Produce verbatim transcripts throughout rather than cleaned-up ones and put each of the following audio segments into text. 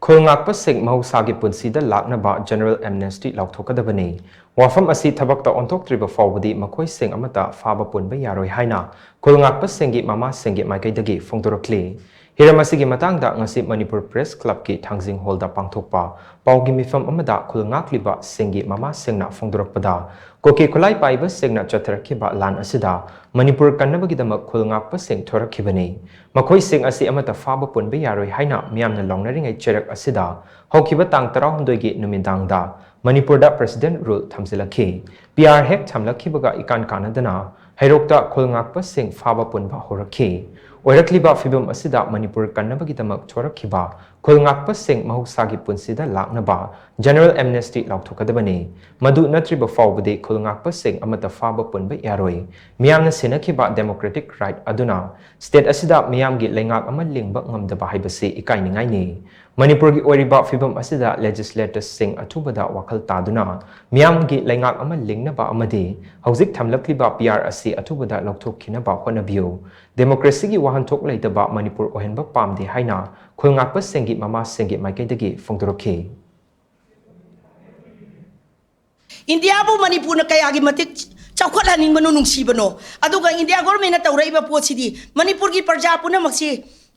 ꯈꯨꯜ ꯉꯥꯛꯄꯁꯤꯡ ꯃꯍꯧꯁꯥꯒꯤ ꯄꯨꯟꯁꯤꯗ ꯂꯥꯛꯅꯕ general amnesty ꯂꯥꯎꯊꯣꯛꯀꯗꯕꯅꯤ꯫ ꯋꯥꯐꯝ ꯑꯁꯤ ꯊꯕꯛꯇ ꯑꯣꯟꯊꯣꯛꯇ꯭ꯔꯤꯕ ꯐꯥꯎꯕꯗꯤ ꯃꯈꯣꯏꯁꯤꯡ ꯑꯃꯠꯇ ꯐꯥꯕ ꯄꯨꯟꯕ ꯌꯥꯔꯣꯏ ꯍꯥꯏꯅ ꯈꯨꯜ ꯉꯥꯛꯄꯁꯤꯡꯒꯤ ꯃꯃꯥꯁꯤꯡꯒꯤ ꯃꯥꯏꯀꯩꯗꯒꯤ ꯐꯣꯡꯗꯣꯔꯛꯂꯤ꯫ ꯍꯤꯔꯝ ꯑꯁꯤꯒꯤ ꯃꯇꯥꯡꯗ ꯉꯁꯤ ꯃꯅꯤꯄꯨꯔ ꯄ꯭ꯔꯦꯁ ꯀ꯭ꯂꯕꯀꯤ ꯊꯥꯡꯖꯤꯡ ꯍꯣꯜꯗ ꯄꯥꯡꯊꯣꯛꯄ ꯄꯥꯎꯒꯤ ꯃꯤꯐꯝ ꯑꯃꯗ ꯈꯨꯜ ꯉꯥꯛꯂꯤꯕꯁꯤꯡꯒꯤ ꯃꯃꯥꯁꯤꯡꯅ ꯐꯣꯡꯗꯣꯔꯛꯄꯗ, ꯀꯨꯀꯤ ꯈꯨꯠꯂꯥꯏ ꯄꯥꯏꯕꯁꯤꯡꯅ ꯆꯠꯊꯔꯛꯈꯤꯕ ꯂꯥꯟ ꯑꯁꯤꯗ ꯃꯅꯤꯄꯨꯔ ꯀꯟꯅꯕꯒꯤꯗꯃꯛ ꯈꯨꯜ ꯉꯥꯛꯄꯁꯤꯡ ꯊꯣꯔꯛꯈꯤꯕꯅꯤ꯫ ꯃꯈꯣꯏꯁꯤꯡ ꯑꯁꯤ ꯑꯃꯠꯇ ꯐꯥꯕ ꯄꯨꯟꯕ ꯌꯥꯔꯣꯏ ꯍꯥꯏꯅ ꯃꯤꯌꯥꯝꯅ ꯂꯥꯎꯅꯔꯤꯉꯩ ꯆꯩꯔꯛ ꯑꯁꯤꯗ ꯍꯧꯈꯤꯕ ꯇꯥꯡ ꯇꯔꯥꯍꯨꯝꯗꯣꯏꯒꯤ ꯅꯨꯃꯤꯗꯥꯡꯗ ꯃꯅꯤꯄꯨꯔꯗ President Rule ꯊꯝꯖꯤꯜꯂꯛꯈꯤ꯫ P R ꯍꯦꯛ ꯊꯝꯂꯛꯈꯤꯕꯒ ꯏꯀꯥꯟ ꯀꯥꯟꯅꯗꯅ ꯍꯩꯔꯣꯛꯇ ꯈꯨꯜ ꯉꯥꯛꯄꯁꯤꯡ ꯐꯥꯕ ꯄꯨꯟꯕ ꯍꯧꯔꯛꯈꯤ꯫ ꯑꯣꯏꯔꯛꯂꯤꯕ ꯐꯤꯚꯝ ꯑꯁꯤꯗ ꯃꯅꯤꯄꯨꯔ ꯀꯟꯅꯕꯒꯤꯗꯃꯛ ꯊꯣꯔꯛꯈꯤꯕ ꯈꯨꯜ ꯉꯥꯛꯄꯁꯤꯡ ꯃꯍꯧꯁꯥꯒꯤ ꯄꯨꯟꯁꯤꯗ ꯂꯥꯛꯅꯕ general amnesty ꯂꯥꯎꯊꯣꯛꯀꯗꯕꯅꯤ꯫ ꯃꯗꯨ ꯅꯠꯇ꯭ꯔꯤꯕ ꯐꯥꯎꯕꯗꯤ ꯈꯨꯜ ꯉꯥꯛꯄꯁꯤꯡ ꯑꯃꯠꯇ ꯐꯥꯕ ꯄꯨꯟꯕ ꯌꯥꯔꯣꯏ꯫ ꯃꯤꯌꯥꯝꯅ ꯁꯤꯟꯅꯈꯤꯕ democratic right ꯑꯗꯨꯅ state ꯑꯁꯤꯗ ꯃꯤꯌꯥꯝꯒꯤ ꯂꯩꯉꯥꯛ ꯑꯃ ꯂꯤꯡꯕ ꯉꯝꯗꯕ ꯍꯥꯏꯕꯁꯤ ꯏꯀꯥꯏꯅꯤꯡꯉꯥꯏꯅꯤ꯫ ꯃꯅꯤꯄꯨꯔꯒꯤ ꯑꯣꯏꯔꯤꯕ ꯐꯤꯚꯝ ꯑꯁꯤꯗ legislators ꯁꯤꯡ ꯑꯊꯨꯕꯗ ꯋꯥꯈꯜ ꯇꯥꯗꯨꯅ ꯃꯤꯌꯥꯝꯒꯤ ꯂꯩꯉꯥꯛ ꯑꯃ ꯂꯤꯡꯅꯕ ꯑꯃꯗꯤ ꯍꯧꯖꯤꯛ ꯊꯝꯂꯛꯂꯤꯕ P R ꯑꯁꯤ ꯑꯊꯨꯕꯗ ꯂꯧꯊꯣꯛꯈꯤꯅꯕ ꯍꯣꯠꯅꯕꯤꯌꯨ꯫ Democracy ꯒꯤ ꯋꯥꯍꯟꯊꯣꯛ ꯂꯩꯇꯕ ꯃꯅꯤꯄꯨꯔ ꯑꯣꯏꯍꯟꯕ ꯄꯥꯝꯗꯦ ꯍꯥꯏꯅ ꯈꯨꯜ ꯉꯥꯛꯄꯁꯤꯡꯒꯤ ꯃꯃꯥꯁꯤꯡꯒꯤ ꯃꯥꯏꯀꯩꯗꯒꯤ ꯐꯣꯡꯗꯣꯔꯛꯈꯤ꯫ ꯏꯟꯗꯤꯌꯥꯕꯨ ꯃꯅꯤꯄꯨꯔꯅ ꯀꯌꯥꯒꯤ ꯃꯇꯤꯛ ꯆꯥꯎꯈꯠꯍꯟꯅꯤꯡꯕꯅꯣ, ꯅꯨꯡꯁꯤꯕꯅꯣ, ꯑꯗꯨꯒ ꯏꯟꯗꯤꯌꯥ ꯒꯣꯔꯃꯦꯟꯅ ꯇꯧꯔꯛꯏꯕ ꯄꯣꯠꯁꯤꯗꯤ ꯃꯅꯤꯄꯨꯔꯒꯤ ꯄ꯭ꯔꯖꯥ ꯄꯨꯝꯅꯃꯛꯁꯤ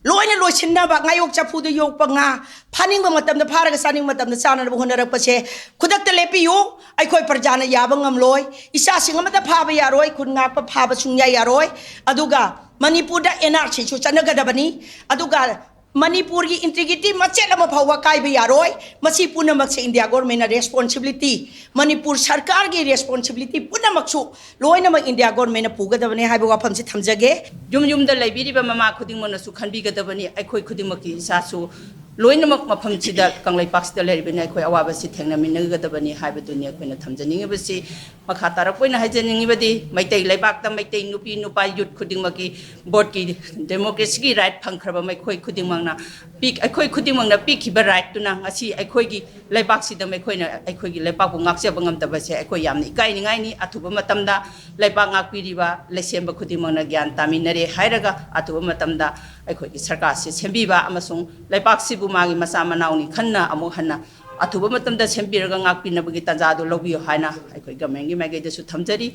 ꯂꯣꯏꯅ ꯂꯣꯏꯁꯤꯟꯅꯕ, ꯉꯥꯌꯣꯛ ꯆꯐꯨꯗ ꯌꯣꯛꯄ ꯉꯥ ꯐꯥꯅꯤꯡꯕ ꯃꯇꯝꯗ ꯐꯥꯔꯒ ꯆꯥꯅꯤꯡꯕ ꯃꯇꯝꯗ ꯆꯥꯅꯅꯕ ꯍꯣꯠꯅꯔꯛꯄꯁꯦ ꯈꯨꯗꯛꯇ ꯂꯦꯞꯄꯤꯌꯨ꯫ ꯑꯩꯈꯣꯏ ꯄ꯭ꯔꯖꯥꯅ ꯌꯥꯕ ꯉꯝꯂꯣꯏ꯫ ꯏꯆꯥꯁꯤꯡ ꯑꯃꯠꯇ ꯐꯥꯕ ꯌꯥꯔꯣꯏ, ꯈꯨꯟ ꯉꯥꯛꯄ ꯐꯥꯕ ꯁꯨꯡꯌꯥ ꯌꯥꯔꯣꯏ꯫ ꯑꯗꯨꯒ ꯃꯅꯤꯄꯨꯔꯗ N R C ꯁꯨ ꯆꯠꯅꯒꯗꯕꯅꯤ꯫ ꯑꯗꯨꯒ ꯃꯅꯤꯄꯨꯔꯒꯤ integrity ꯃꯆꯦꯠ ꯑꯃ ꯐꯥꯎꯕ ꯀꯥꯏꯕ ꯌꯥꯔꯣꯏ꯫ ꯃꯁꯤ ꯄꯨꯝꯅꯃꯛꯁꯦ ꯏꯟꯗꯤꯌꯥ ꯒꯣꯔꯃꯦꯟꯅ responsibility, ꯃꯅꯤꯄꯨꯔ ꯁꯔꯀꯥꯔꯒꯤ responsibility ꯄꯨꯝꯅꯃꯛꯁꯨ ꯂꯣꯏꯅꯃꯛ ꯏꯟꯗꯤꯌꯥ ꯒꯣꯔꯃꯦꯟꯅ ꯄꯨꯒꯗꯕꯅꯤ ꯍꯥꯏꯕ ꯋꯥꯐꯝꯁꯤ ꯊꯝꯖꯒꯦ꯫ ꯌꯨꯝ ꯌꯨꯝꯗ ꯂꯩꯕꯤꯔꯤꯕ ꯃꯃꯥ ꯈꯨꯗꯤꯡꯃꯛꯅꯁꯨ ꯈꯟꯕꯤꯒꯗꯕꯅꯤ, ꯑꯩꯈꯣꯏ ꯈꯨꯗꯤꯡꯃꯛꯀꯤ ꯏꯆꯥꯁꯨ ꯂꯣꯏꯅꯃꯛ ꯃꯐꯝꯁꯤꯗ, ꯀꯪꯂꯩꯄꯥꯛꯁꯤꯗ ꯂꯩꯔꯤꯕꯅꯤ, ꯑꯩꯈꯣꯏ ꯑꯋꯥꯕꯁꯤ ꯊꯦꯡꯅꯃꯤꯟꯅꯒꯗꯕꯅꯤ ꯍꯥꯏꯕꯗꯨꯅꯤ ꯑꯩꯈꯣꯏꯅ ꯊꯝꯖꯅꯤꯡꯉꯤꯕꯁꯤ꯫ ꯃꯈꯥ ꯇꯥꯔꯛꯄ ꯑꯣꯏꯅ ꯍꯥꯏꯖꯅꯤꯡꯉꯤꯕꯗꯤ, ꯃꯩꯇꯩ ꯂꯩꯕꯥꯛꯇ ꯃꯩꯇꯩ ꯅꯨꯄꯤ ꯅꯨꯄꯥ youth ꯈꯨꯗꯤꯡꯃꯛꯀꯤ vote ꯀꯤ, democracy ꯒꯤ right ꯐꯪꯈ꯭ꯔꯕ ꯃꯈꯣꯏ ꯈꯨꯗꯤꯡꯃꯛꯅ ꯄꯤ-, ꯑꯩꯈꯣꯏ ꯈꯨꯗꯤꯡꯃꯛꯅ ꯄꯤꯈꯤꯕ right ꯇꯨꯅ ꯉꯁꯤ ꯑꯩꯈꯣꯏꯒꯤ ꯂꯩꯕꯥꯛꯁꯤꯗ ꯃꯈꯣꯏꯅ ꯑꯩꯈꯣꯏꯒꯤ ꯂꯩꯕꯥꯛꯄꯨ ꯉꯥꯛꯆꯕ ꯉꯝꯗꯕꯁꯦ ꯑꯩꯈꯣꯏ ꯌꯥꯝꯅ ꯏꯀꯥꯏꯅꯤꯡꯉꯥꯏꯅꯤ꯫ ꯑꯊꯨꯕ ꯃꯇꯝꯗ ꯂꯩꯕꯥꯛ ꯉꯥꯛꯄꯤꯔꯤꯕ ꯂꯩꯁꯦꯝꯕ ꯈꯨꯗꯤꯡꯃꯛꯅ ꯒ꯭ꯌꯥꯟ ꯇꯥꯃꯤꯟꯅꯔꯦ ꯍꯥꯏꯔꯒ ꯑꯊꯨꯕ ꯃꯇꯝꯗ ꯑꯩꯈꯣꯏꯒꯤ ꯁꯔꯀꯥꯔꯁꯦ ꯁꯦꯝꯕꯤꯕ ꯑꯃꯁꯨꯡ ꯂꯩꯕꯥꯛꯁꯤꯕꯨ ꯃꯥꯒꯤ ꯃꯆꯥ ꯃꯅꯥꯎꯅꯤ ꯈꯟꯅ ꯑꯃꯨꯛ ꯍꯟꯅ ꯑꯊꯨꯕ ꯃꯇꯝꯗ ꯁꯦꯝꯕꯤꯔꯒ ꯉꯥꯛꯄꯤꯅꯕꯒꯤ ꯇꯥꯟꯖꯥꯗꯨ ꯂꯧꯕꯤꯌꯨ ꯍꯥꯏꯅ ꯑꯩꯈꯣꯏ ꯒꯃꯦꯟꯒꯤ ꯃꯥꯏꯀꯩꯗꯁꯨ ꯊꯝꯖꯔꯤ꯫